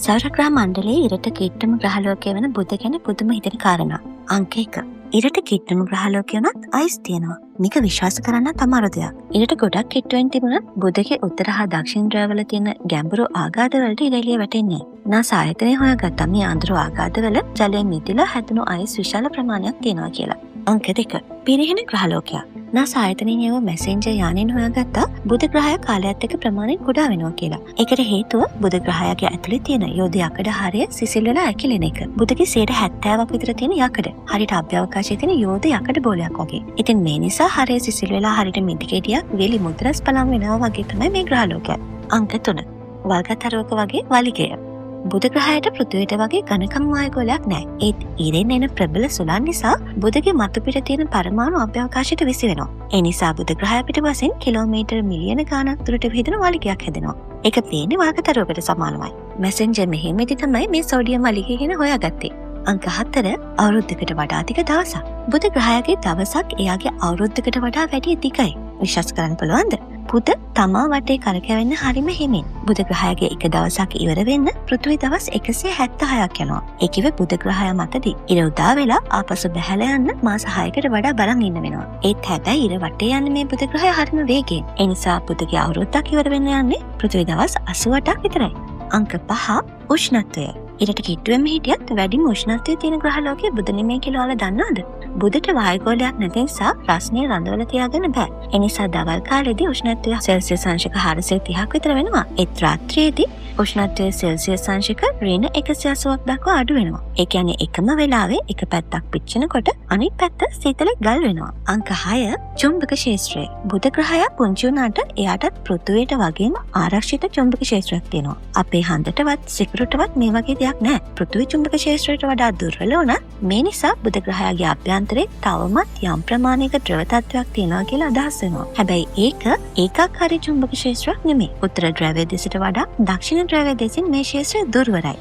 සෞර ග්‍රහ මණ්ඩලයේ ඉරට කිට්ටුම ග්‍රහලෝකය වන බුධ ගැන පුදුම හිතෙන කාරණා. අංක 1. ඉරට කිට්ටුම ග්‍රහලෝකය වුණත් අයිස් තියෙනවා. මේක විශ්වාස කරන්නත් අමාරු දෙයක්. ඉරට ගොඩක් කිට්ටුවෙන් තිබුණත් බුධගේ උත්තර හා දක්ෂිණ ධ්‍රැවවල තියෙන ගැඹුරු ආඝාතවලට ඉර එළිය වැටෙන්නේ නෑ. නාසා ආයතනය හොයාගත්තා මේ අඳුරු ආඝාතවල ජලය මිදිලා හැදුණු අයිස් විශාල ප්‍රමාණයක් තියෙනවා කියලා. අංක 2. පිරිහෙන ග්‍රහලෝකයක්. නාසා ආයතනයෙන් යව මැසෙන්ජර් යානයෙන් හොයාගත්තා බුධ ග්‍රහය කාලයත් එක්ක ප්‍රමාණයෙන් කුඩා වෙනවා කියලා. ඒකට හේතුව බුධ ග්‍රහයාගේ ඇතුලේ තියෙන යෝධ යකඩ හරය සිසිල් වෙලා ඇකිලෙන එක. බුධගේ 70% විතර තියෙන යකඩ හරියට අභ්‍යවකාශයේ තියෙන යෝධ යකඩ බෝලයක් වගේ. ඉතින් මේ නිසා හරය සිසිල් වෙලා හරියට මිදි ගෙඩියක් වෙලි මුද්‍රස් පලම් වෙනවා වගේ තමයි මේ ග්‍රහලෝකය. අංක 3. වල්ගතරුවක වගේ වලිගය. බුධ ග්‍රහයට පෘථිවියට වගේ ඝනකම වායුගෝලයක් නෑ. ඒත් ඉරෙන් එන ප්‍රබල සුළං නිසා බුධගේ මතු පිට තියෙන පරමාණු අභ්‍යවකාශයට විසි වෙනවා. ඒ නිසා බුධ ග්‍රහය පිටපසින් කිලෝමීටර් මිලියන ගාණක් දුරට විහිදෙන වලිගයක් හැදෙනවා. ඒක පේන්නේ වල්ගතරුවකට සමානවයි. මැසෙන්ජර් මෙහෙමදී තමයි මේ සෝඩියම් වලිගය ගැන හොයාගත්තේ. අංක 4. අවුරුද්දකට වඩා දිග දවසක්. බුධ ග්‍රහයාගේ දවසක් එයාගේ අවුරුද්දකට වඩා වැඩි දිගයි. විශ්වාස කරන්න පුළුවන්ද? බුධ තමා වටේ කරකැවෙන්න හරිම හිමින්. බුධ ග්‍රහයාගේ එක දවසක් ඉවර වෙන්න පෘථිවි දවස් 176ක් යනවා. ඒ කිව්වේ බුධ ග්‍රහයා මතදී ඉර උදා වෙලා ආපසු බැහැලා යන්න මාස 6කට වඩා බලන් ඉන්න වෙනවා. ඒත් හැබැයි ඉර වටේ යන්නේ මේ බුධ ග්‍රහයා හරිම වේගයෙන්. ඒ නිසා බුධගේ අවුරුද්දක් ඉවර වෙන්න යන්නේ පෘථිවි දවස් 88ක් විතරයි. අංක 5. උෂ්ණත්වය. ඉරට කිට්ටුවෙන්ම හිටියත් වැඩිම උෂ්ණත්වය තියෙන ග්‍රහලෝකය බුධ නෙමෙයි කියලා ඔයාලා දන්නවද? බුධට වායුගෝලයක් නැති නිසා රස්නය රඳවලා තියාගන්න බෑ. ඒ නිසා දවල් කාලේදී උෂ්ණත්වය සෙල්සියස් අංශක 430ක් විතර වෙනවා. ඒත් රාත්‍රියේදී උෂ්ණත්වය සෙල්සියස් අංශක ඍණ 180ක් දක්වා අඩු වෙනවා. ඒ කියන්නේ එකම වෙලාවේ එක පැත්තක් පිච්චෙනකොට අනිත් පැත්ත සීතලේ ගල් වෙනවා. අංක 6. චුම්බක ක්ෂේත්‍රය. බුධ ග්‍රහයා පුංචි වුණාට එයාටත් පෘථිවියට වගේම ආරක්ෂිත චුම්බක ක්ෂේත්‍රයක් තියෙනවා. අපේ හඳටවත් සිකුරටවත් මේ වගේ දෙයක් නෑ. පෘථිවි චුම්බක ක්ෂේත්‍රයට වඩා දුර්වල වුණත් මේ නිසා බුධ ග්‍රහයාගේ අභ්‍යන්තරේ තවමත් යම් ප්‍රමාණයක ද්‍රව තත්ත්වයක් තියෙනවා කියලා අදහස් වෙනවා. හැබැයි ඒක ඒකාකාරී චුම්බක ක්ෂේත්‍රයක් නෙමෙයි. උත්තර ධ්‍රැවය දෙසට වඩා දක්ෂිණ ධ්‍රැවය දෙසින් මේ ක්ෂේත්‍රය දුර්වලයි.